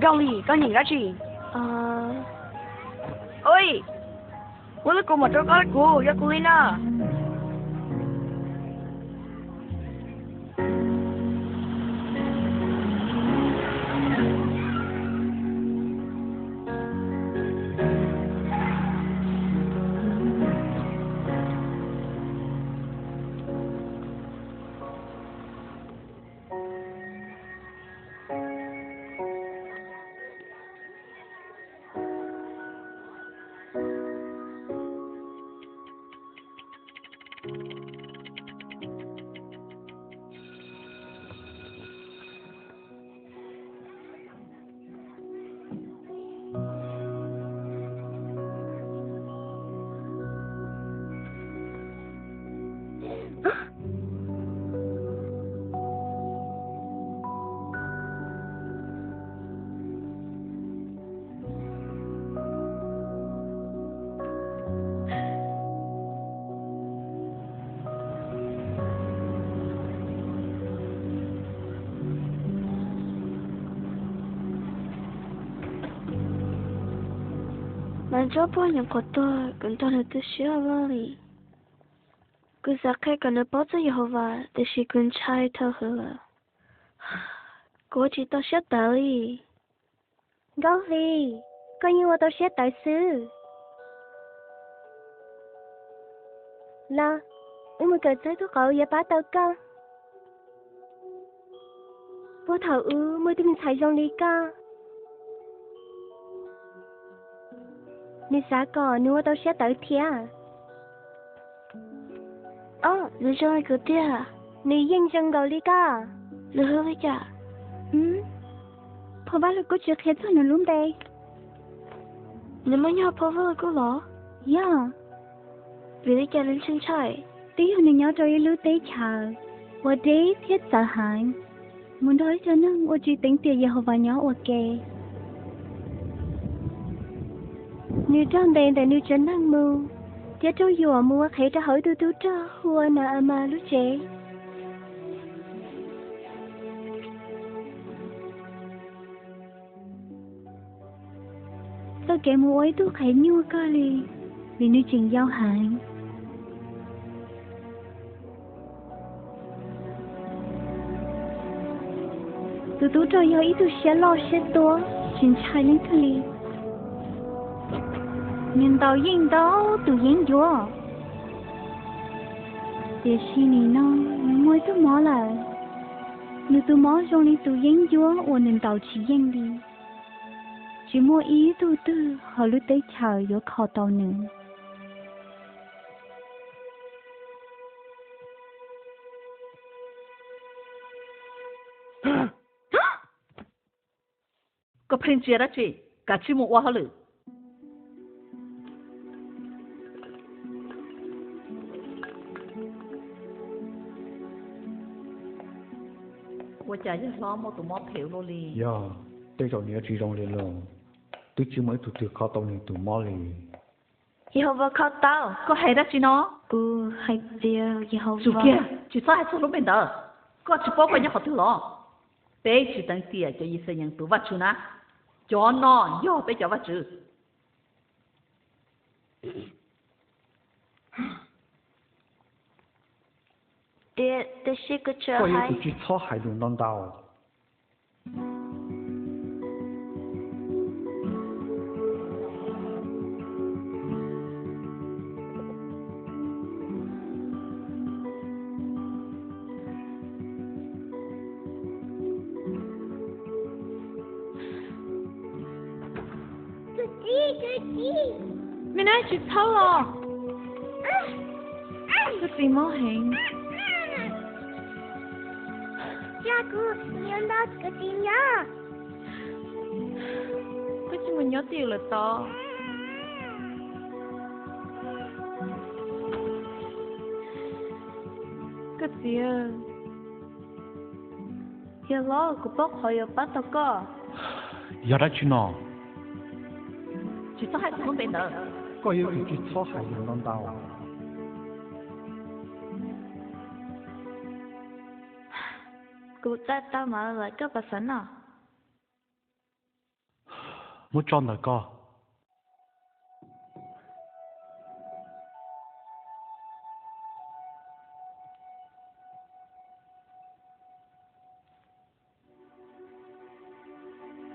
Zoo li koj nyeem dab tsi? Ua li kuv mam rau koj li kuv, yog kuv li na. Mas ntsuab puag nyuam qhuav tuag, kuv nrog nws tu siab loj li. Kuv xav qhia kom nws paub txog Yehauvas, tiam sis kuv ntshai dhau heev lawm. Kuv ua tsis tau siab tawv li. Nkauj Hli, koj yeej ua tau siab tawv xwb. Los, wb mus kawm txog tug qauv yuav pab tau koj. Puag thaum ub muaj ib tug me ntxhais zoo li koj, nws xav kom nws ua tau siab tawv thiab. Ob, nws zoo li kuv tiag. Nws yeej zoo nkaus li koj. Nws hu li cas? Phau Vaj Lug Kub tsis qhia txog nws lub npe. Nws muaj nyob hauv phau Vaj Lug Kub los? Yog. Vim li cas nws ntshai ntshai? Twb yog nws nyob rau ib lub teb chaws uas deb thiab txawv heev, mus nrog ib co neeg uas tsis teev tiam Yehauvas nyob ua ke. Nws raug ntes ntawm nws tsev neeg mus, thiab raug yuam mus ua qhev rau hauv ib tug tub rog hu ua Nau-a mas lub tsev. Txoj kev mus ua ib tug qhev nyuaj kawg li, vim nws tseem yau heev. Tus tub rog yog ib tug siab loj siab tuab, tsis ntshai leej twg li. Nws ntaus yeej ntau tus yeeb ncuab, tiam sis nim no nws muaj ib tug mob lawm. Nws tus mob zoo li tus yeeb ncuab uas nws ntaus tsis yeej li. Tsis muaj ib tug twg hauv lub teb chaws yuav kho tau nws. Koj pheej ntsia dab tsi? Kav tsij mus ua hauj lwm. Ua cas yawg hlob muaj tus mob phem ua luaj li? Yog, tej zaum nws yuav tsis zoo li lawm. Twb tsis muaj ib tug twg kho tau nws tus mob li. Yehauvas kho tau. Koj hais dab tsi no? Kuv hais tias Yehauvas. Tsum kiag, tsis txhob hais txog lub npe ntawd. Koj tsis paub koj nyob qhov twg los? Peb tsis teev tiam cov Yixalayees tus Vajtswv na. Cov no yog peb cov vaj tswv. Tiam sis kuv tsis, koj yuav tsum tsis txhob hais lus ntau ntau. Me nab tsis txhob los. Koj txiv mob heev. Kuv txiv nto kuv txiv nyob. Koj tsis mus nyob twj ywm lawm tod. Koj txiv, yawg hlob, kuv paub qhov yuav pab tau koj. Yog dab tsi no? Tsis txhob hais txog lub npe ntawd. Koj yuav tsum tsis txhob hais lus ntau ntau. Kuv txais tau mas lawm, koj puas xav noj? muab tso ntawm ko.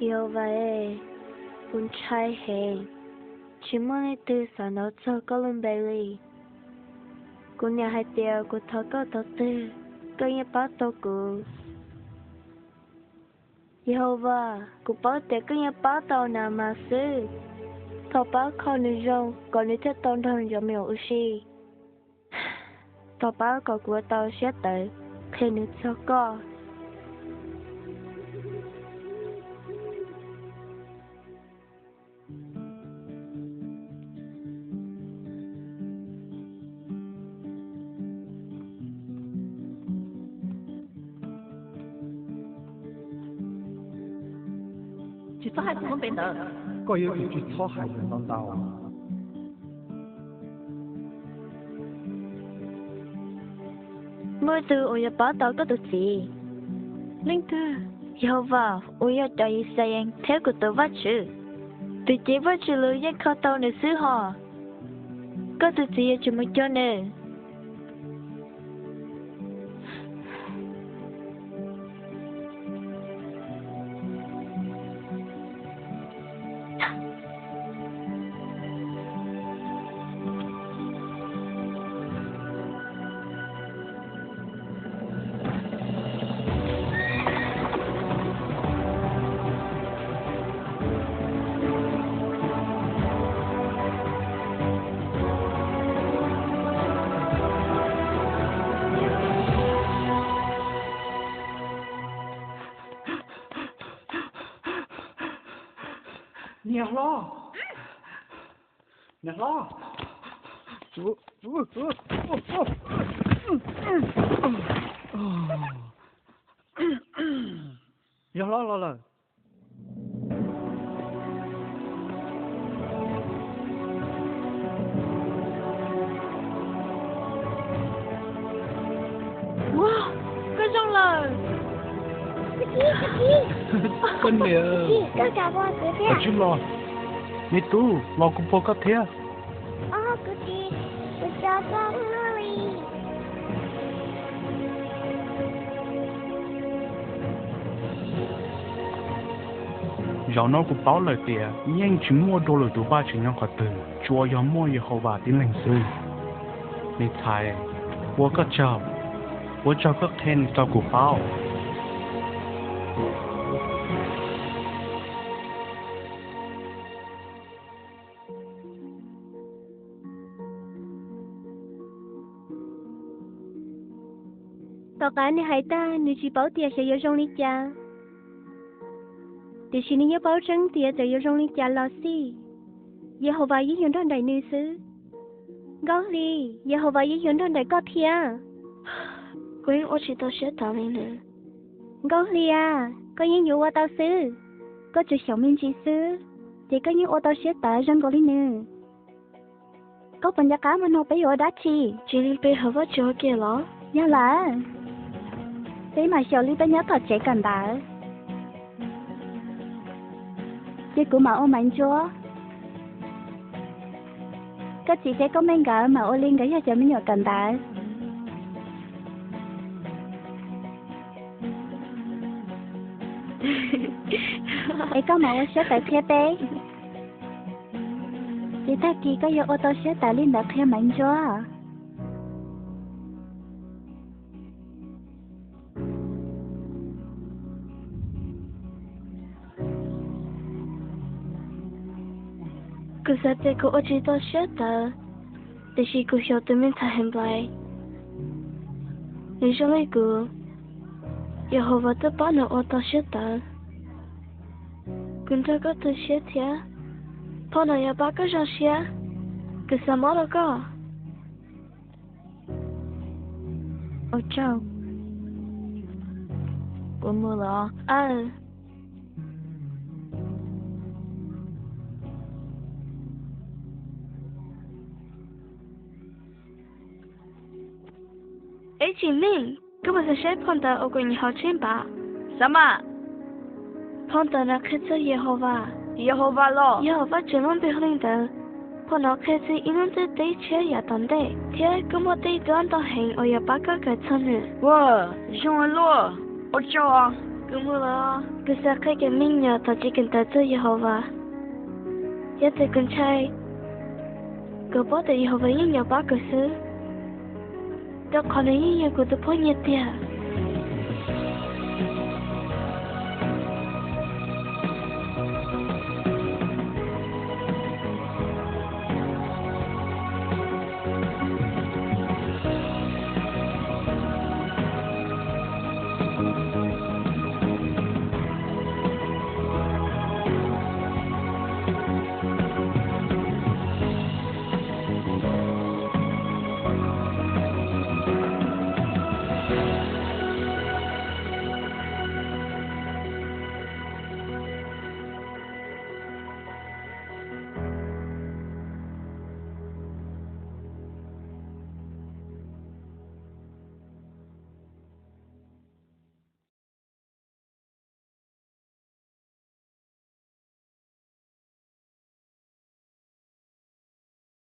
Yehauxas, kuv ntshai heev, tsis muaj leej twg xav hnov txog koj lub npe li. Kuv niam hais tias kuv thov koj thaum twg, koj yeej pab tau kuv. Yehauxas, kuv paub tias koj yeej pab tau Naamas xwb. Thov pab kho nws zoo kom nws thiaj tau nrog cov me nyuam ua si. Thov pab kom kuv ua tau siab tawv qhia nws txog koj. Tsis txhob hais kuv lub npe ntawd. Koj yuav tsum tsis txhob hais ntau ntau. Muaj ib tug uas yuav pab tau koj tus txiv. Leej twg? Yehauvas uas yog cov Yixalayees thiab kuv tus Vajtswv. Tus cev Vajtswv lus yeej kho tau nws xwb hos. Koj tus txiv yuav tsum mus cuag nws. Niam hlob, niam hlob, yawg hlob los lawm. Ua, koj zoo lawm. Koj niam, koj tsis los. Me tub, los kuv puag koj thiab. Zaum no kuv paub lawm tias yeej tsis muaj dua lwm tus vaj tsis nyob qhov twg, tsuas yog muaj Yehauvas tib leeg xwb. Me ntxhais, ua koj tsaug, ua tsaug koj qhia nws rau kuv paub. Tom qab nws hais tag, nws tsis paub tias xyov yuav zoo li cas, tiam sis nws yeej paub tseeb tias txawm yuav zoo li cas los xij, Yehauvas yeej yuav nrog nraim nws xwb. Nkauj Hli, Yehauvas yeej yuav nrog nraim koj thiab. Kuv yeej ua tsis tau siab tawv li lawm. Nkauj Hli a, koj yeej yuav ua tau xwb. Koj tsuas xyaum me ntsis xwb, ces koj yeej ua tau siab tawv zoo nkaus li nws. Koj puas nco qab hmo no peb yuav ua dab tsi? Tsis li peb hawm Vajtswv ua ke los? Yog lawm, peb mam xyaum li peb nyob tom tsev kawm ntawv, ces kuv mam ua Maiv Ntsuab. Koj txiv thiab koj mej nkawd mam ua li nkawd yog cov me nyuam kawm ntawv, es koj mam ua siab tawv qhia peb, ces tag kis koj yuav ua tau siab tawv li ntawd qhia Maiv Ntsuab. Kuv xav tias kuv ua tsis tau siab tawv, tiam sis kuv xyaum tus me ntxhais Henplais, nws zoo li kuv, Yehauvas twb pab nws ua tau siab tawv. Kuv nrog koj tu siab thiab, phau no yuav pab koj zoo siab. Kuv xav mob rau koj. Ua tsaug, kuv mus los. Aw. Eb, Tsim Meej, koj puas xav saib phau ntawv uas kuv nyeem hauv tsheb npam? Xav mas. Phau ntawv no qhia txog Yehauvas. Yehauvas los yog Vajtswv lub npe hu li ntawd. Phau no qhia txog ib lub ntiaj teb tshiab yav tom ntej, thiab kuj muaj tej duab ntau heev uas yuav pab koj kawm txog nws. Ua, zoo ua luaj, ua tsaug. Kuv mus los. Kuv xav qhia kev me nyuam txog tsis kawm ntawv txog Yehauvas. Yog tias kuv ntshai, kuv paub tias Yehauvas yeej yuav pab kuv xwb, rau qhov nws yeej yog kuv tus phooj ywg tiag.